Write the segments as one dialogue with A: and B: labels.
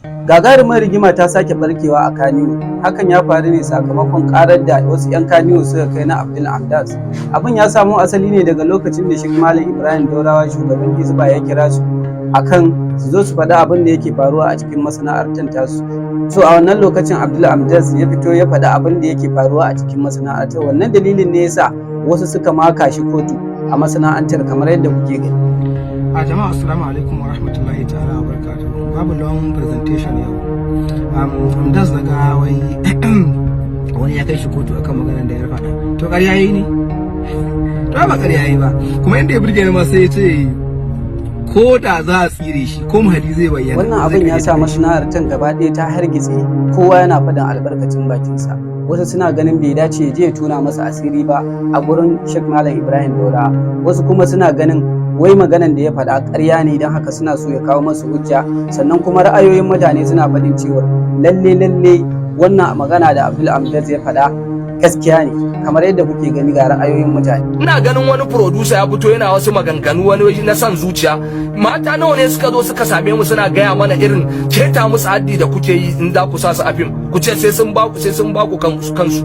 A: Gagarumar rigima ta sake barkewa a Kannywood. Hakan ya faru ne sakamakon karar da wasu 'yan Kannywood suka kai na Abdul Amdas. Abin ya samo asali ne daga lokacin da Sheikh Malam Ibrahim Daurawa, shugaban Hizba, ya kira su akan su zo su faɗi abin da yake faruwa a cikin masana'antar tasu. So a wannan lokacin Abdul Amdas ya fito ya faɗi abin da yake faruwa a cikin masana'antar. Wannan dalilin ne yasa wasu suka maka shi kotu a masana'antar, kamar yadda kuke gani.
B: A jama'a, assalamu alaikum wa rahmatullahi ta'ala wa barakatuhu. Babu long presentation yau. Amdas daga wai wani ya kai shi kotu akan maganar da ya faɗa. To, ƙarya yi ne? To, ba ƙarya yi ba. Kuma inda ya burge ni ma, sai ya ce ko da za a tsire shi, ko Mahadi zai bayyana.
A: Wannan abin ya sa masana'antar gaba ɗaya ta hargitse, kowa yana faɗin albarkacin bakinsa. Wasu suna ganin bai dace ya je ya tona masa asiri ba a gurin Sheikh Malam Ibrahim Daurawa. Wasu kuma suna ganin wai maganan da ya faɗa ƙarya ne, don haka suna so ya kawo masu hujja. Sannan kuma ra'ayoyin mutane suna faɗin cewa lalle lalle wannan magana da Abdul Amdaz ya faɗa gaskiya ne. Kamar yadda kuke gani, ga ra'ayoyin mutane.
C: Ina ganin wani producer ya fito yana wasu maganganu, wani na son zuciya. Mata nawa ne suka zo suka same mu suna gaya mana irin keta musu haddi da kuke yi in za ku sa su a fim, ku ce sai sun ba ku kansu.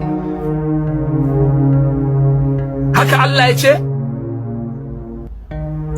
C: Haka Allah ya ce?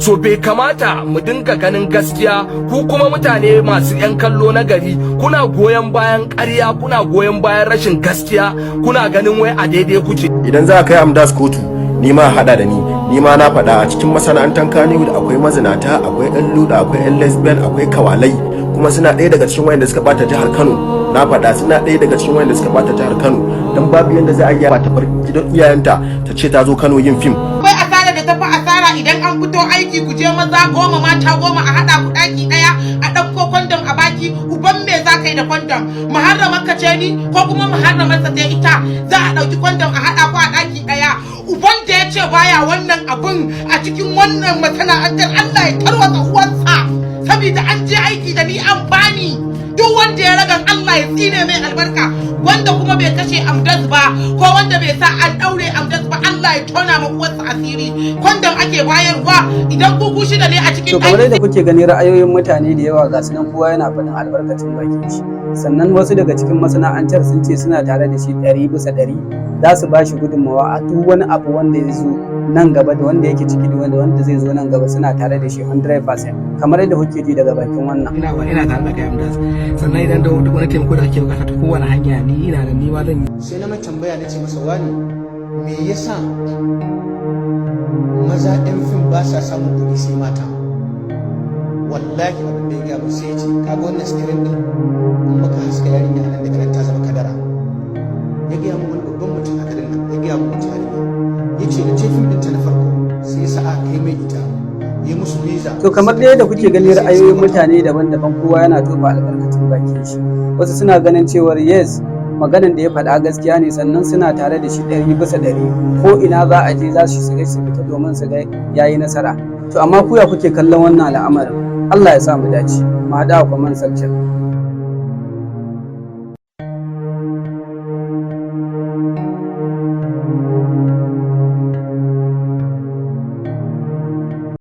C: So bai kamata mu dinga ganin gaskiya, ku kuma mutane masu yan kallo na gari kuna goyon bayan ƙarya, kuna goyon bayan rashin gaskiya, kuna ganin wai a daidai kuke.
D: Idan za a kai Amdas kotu, ni ma hada da ni. Ni ma na faɗa, a cikin masana'antar Kannywood akwai mazinata, akwai yan luda, akwai yan lesbian, akwai kawalai, kuma suna ɗaya daga cikin wayanda suka bata jihar Kano. Na faɗa, suna ɗaya daga cikin wayanda suka bata jihar Kano, don babu yanda za a yi ta bar gidan iyayenta ta ce ta zo Kano yin fim.
E: Akwai asara da tafi asara idan an fito aiki, ku je maza 10, mata 10, a haɗa ku ɗaki ɗaya, a ɗauko condom a baki. Uban me za ka yi da condom? Muharramar ka ce ni, ko kuma muharramar sa ce ita? Za a ɗauki condom a haɗa ku a ɗaki ɗaya. Uban da ya ce baya wannan abun a cikin wannan masana'antar, Allah ya tarwatsa uwarsa, saboda an je aiki da ni an bani. Duk wanda ya ragan, Allah ya tsine mai albarka. Wanda kuma bai kashe Amdas ba, ko wanda bai sa an daure Amdas ba, Allah ya tona ma uwarsa asiri. Condom ake bayarwa idan kuku shida ne a cikin
A: To, kamar yadda kuke gani, ra'ayoyin mutane da yawa ga su nan, kowa yana faɗin albarkacin bakin shi. Sannan wasu daga cikin masana'antar sun ce suna tare da shi 100%, za su ba shi gudunmawa a duk wani abu wanda ya zo nan gaba, da wanda yake ciki da wanda zai zo nan gaba, suna tare da shi 100%, kamar yadda kuke ji daga bakin wannan.
B: Ina tare da kai, Amdas. Sannan idan da wani taimako da kake bukata ta kowane hanya, ni ina da ni ma zan yi.
F: Sai na mai tambaya, na ce masa, "Wani, me yasa maza ɗan fim ba sa samun kuɗi sai mata?" Wallahi abin da ya gaya min, sai ya ce, "Kaga wannan screen ɗin, in muka haska yarinya nan, daga nan ta zama kadara." Ya gaya min wani babban mutum a garin nan, ya gaya min wata yarinya, ya ce da ce fim ɗinta na farko, sai ya sa aka kai mai ita, ya musu visa.
A: To, kamar dai yadda kuke gani, ra'ayoyin mutane daban-daban, kowa yana tofa albarkacin bakin shi. Wasu suna ganin cewar yes, maganan da ya faɗa gaskiya ne, sannan suna tare da shi 100%, ko ina za a je za su shiga su fita domin su ga yayi nasara. To, amma ku ya kuke kallon wannan al'amarin? Allah ya sa mu dace. Mu haɗa a comment section.